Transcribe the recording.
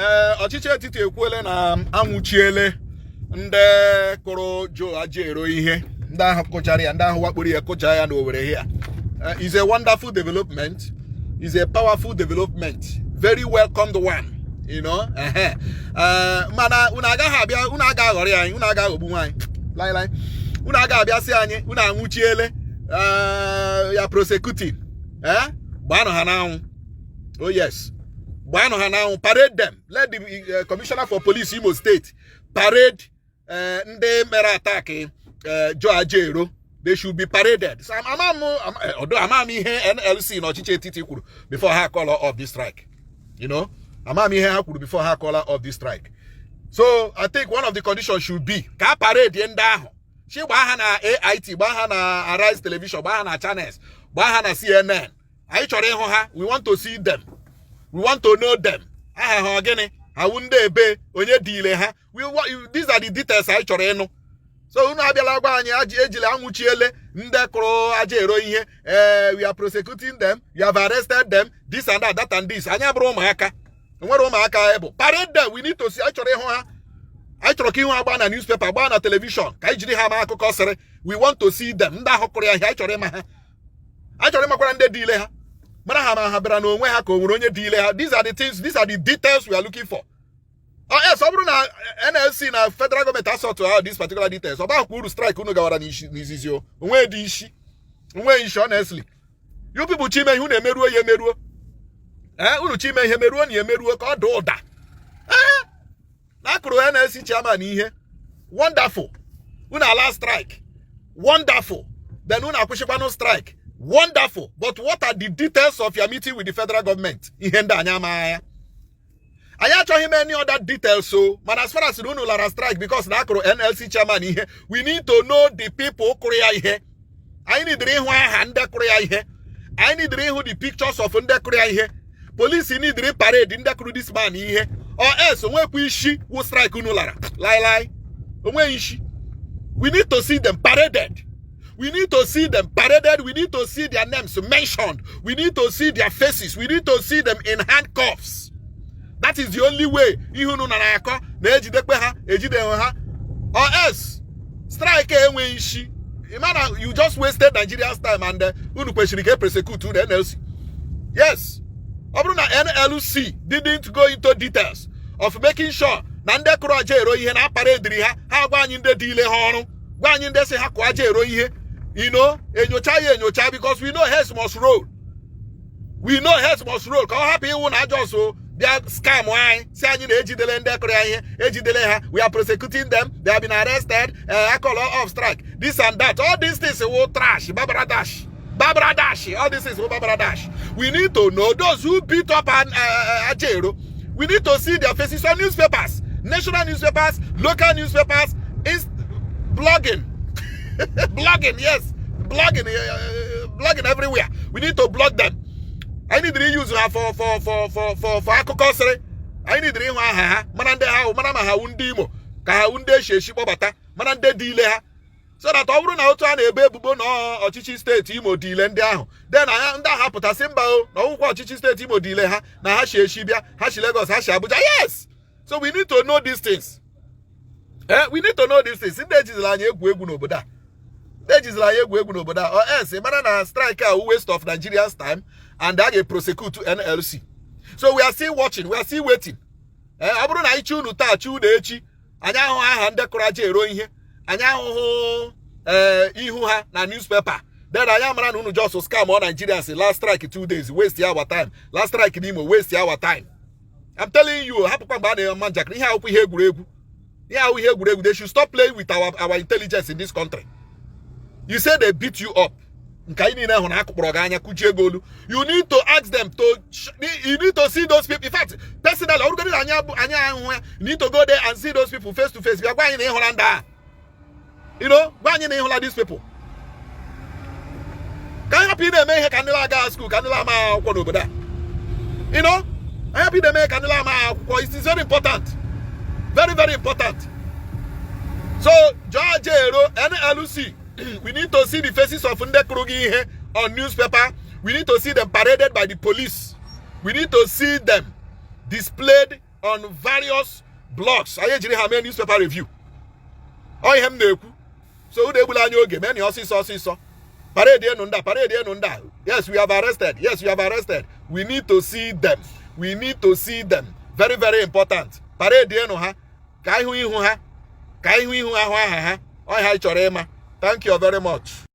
Ee, ọchịchị etiti ekwuole na anwụchiele ndị kụrụ Joe Ajaero ihe, ndị ahụ kụchara ya, ndị ahụ wakporo ya, kụja ya n'Owerri here. Is a wonderful development, is a powerful development, very welcomed one. Ehe. Mana unu agaghị abịa, unu agaghị aghọrọ ya anyị, unu agaghị aghọgbu nwaanyị laịlaị. Unu agaghị abịa sị anyị unu anwụchiele ya prosecuting. Eh, gbaanụ ha n'anwụ. Oh yes, gbaanụ ha n'anwụ. Parade them. Let the commissioner for police, Imo State, parade ndị mere attack Joe Ajaero. They should be paraded. So ama m although ama m ihe NLC na ọchịchị etiti kwuru before ha call off this strike. Ama m ihe ha kwuru before ha call off this strike. So I think one of the conditions should be ka a parade ndị ahụ, chi gbaa ha na AIT, gbaa ha na Arise Television, gbaa ha na Channels, gbaa ha na CNN. Anyị chọrọ ịhụ ha. We want to see them, we want to know them. Aha ha, ọ gịnị awụ, ndị ebe, onye dịile ha. These are the details anyị chọrọ ịnụ. So unu abịala gwa anyị ejila anwụchiele ndị kụrụ Ajaero ihe, ee, we are prosecuting them, you have arrested them, this and that, that and this. Anyị abụrụ ụmụaka, enwere ụmụaka anyị bụ. Parade them, we need to see. Anyị chọrọ ịhụ ha. Anyị chọrọ ka ihu ha gbaa na newspaper, gbaa na television, ka anyị jiri ha maa akụkọ sịrị. We want to see them. Ndị ahụ kụrụ ya ihe, anyị chọrọ ịma ha. Anyị chọrọ ịmakwara ndị dị ile ha, mara ha ma ha bịara n'onwe ha ka o nwere onye dị ile ha. These are the things, these are the details we are looking for. Oh yes, ọ bụrụ na NLC na federal government asọtụ out these particular details, ọ bakwa uru strike unu gawara n'izizi. O onwe dị isi, onwe isi. Honestly, you people, chime ihe unu emeruo ya emeruo. Ee, unu chime ihe meruo na ya emeruo ka ọ daa ụda. Ee, na akụrụ NLC chairman ihe, wonderful. Unu ala strike, wonderful. Then unu akwụsịkwanụ strike, wonderful. But what are the details of your meeting with the federal government? Ihe ndị anyị amaghị ya, anyị achọghị m any other details o. Mana as far as unu lara strike because na akụrụ NLC chairman ihe, we need to know the people kụrụ ya ihe. Anyị nidiri ịhụ aha ndị kụrụ ya ihe. Anyị nidiri ịhụ the pictures of ndị kụrụ ya ihe. Police nidiri parade ndị kụrụ this man ihe, or else onwekwa isi wụ strike unu lara lailai, onweghị isi. We need to see them paraded. We need to see them paraded. We need to see their names mentioned. We need to see their faces. We need to see them in handcuffs. That is the only way ihe unu na na-akọ na-ejidekwe ha, ejide ha, or else strike enweghị isi. Mana you just wasted Nigeria's time and unu kwesịrị ka e prosecute unu, NLC. Yes, ọ bụrụ na NLC didn't go into details of making sure na ndị kụrụ Ajaero ihe na aparediri ha, ha gwa anyị ndị dị ile ha ọrụ, gwa anyị ndị si ha kụọ Ajaero ihe, enyocha ya enyocha, because we know heads must roll. We know heads must roll. Ka ọ hapụ ịwụ na just bịa scam anyị, si anyị na-ejidele ndị kụrụ ya ihe, ejidele ha, we are prosecuting them, they have been arrested, call off strike, this and that. All these things will trash babara dash babara dash. All these things will babara dash. We need to know those who beat up an Ajaero. We need to see their faces on newspapers, national newspapers, local newspapers, blogging, blogging, yes, blogging, blogging everywhere. We need to blog them. Anyị need use ha for akụkọ sịrị. Anyị need ịhụ aha ha, mara ndị ha, mara ma ha wu ndị Imo ka ha wu ndị eshi eshi kpọbata, mara ndị dị ile ha, so that ọ bụrụ na otu a na-ebo ebubo na ọchịchị steeti Imo dị ile ndị ahụ, then anya ndị ahụ apụtasị mba o, na ọgwụkwa ọchịchị steeti Imo dị ile ha, na ha si eshi bịa, ha si Lagos, ha si Abuja. Yes, so we need to know these things. Eh, we need to know these things. Ndị ejizila anyị egwu egwu n'obodo a, ndị ejizila anyị egwu egwu n'obodo a, or else mara na strike a waste of Nigerians' time and a ga-prosecute NLC. So we are still watching, we are still waiting. Ee, ọ bụrụ na anyị chi unu taa, chi unu echi, anyị ahụhụ aha ndị kụrụ Ajaero ihe, anyị ahụhụ ee ihu ha na newspaper, then anyị amara na unu just scam all Nigerians. Last strike 2 days, waste our time. Last strike n'Imo, waste our time. I'm telling you. Hapụkwa mgbe a na-ema njakịrị. Ihe akwụkwọ, ihe egwuregwu, ihe ahụ ihe egwuregwu. They should stop playing with our intelligence in this country. You say they beat you up, nke anyị niile hụrụ akụkpọrọ gị anya, kụchie gị olu. You need to ask them to, you need to see those people. In fact, personally, ọ bụrụgodị na anyị anyị ahụhụ ya, you need to go there and see those people face to face. Bịa gwa anyị na ịhụla ndị a, gwa anyị na ịhụla these people, ka anyị hapụ ị na-eme ihe ka ndị na-aga school, ka ndị na-ama akwụkwọ n'obodo a. Anyị hapụ ị na-eme ihe ka ndị na-ama akwụkwọ. It is very important, very very important. So Joe Ajaero, NLC, we need to see the faces of ndị kụrụ gị ihe on newspaper. We need to see them paraded by the police. We need to see them displayed. on various blogs. Anyị ejiri ha mee newspaper review. Ọ ihe m na-ekwu. So unu egbula anya oge, mee na ọsịsọ ọsịsọ. Parade enu ndị a, parade enu ndị a. Yes, we have arrested. Yes, we have arrested. We need to see them. We need to see them. Very, very important. Parade enu ha ka ihu ihu ha, ka ihu ihu ahụ aha ha. Ọ ihe anyị chọrọ ịma. Thank you very much.